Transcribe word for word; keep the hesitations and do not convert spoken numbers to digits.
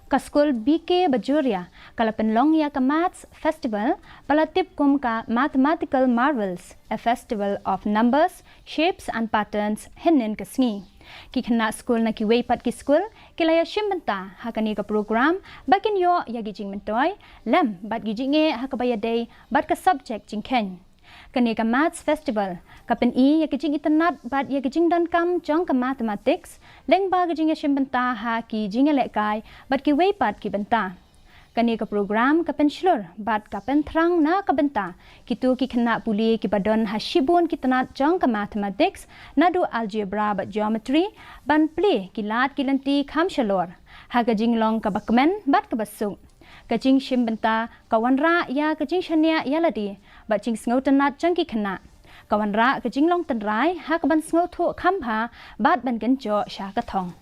Ka skul B K Bajoria ka la pynlong ïa ka Maths Festival ba la tip kum ka Mathematical Marvels, a festival of numbers, shapes and patterns hynnin ka sngi. Ki khynnah skul na kiwei pat ki skul ki la ïa shim bynta ha kane ka program ba kin ïoh ïa ki jingmyntoi lem bad ki jingeh ha kaba ïadei bad ka subject jingkheiñ. Kane ka Maths Festival ka pyni ïa ka jingitynnad bad ïa ka jingdonkam jong ka mathematics lyngba ka jingïashim bynta ha ki jingïalehkai bad kiwei pat ki bynta. Kane ka program ka pynshlur bad ka pynthrang na ka bynta kito ki khynnah pule kiba don ha shibun ki tnat jong ka mathematics, naduh algebra bad geometry, ban plie ki lad ki lynti kham shalor ha ka jinglong kaba kmen bad kaba suk. Ka jingshim bynta ka wanrah ïa ka jingshaniah ïa lade bad jingsngewtynnat jong ki khynnah. Ka wanrah ka jinglong tynrai ha kaban sngewthuh kham bha bad ban kynjoh sha ka thong.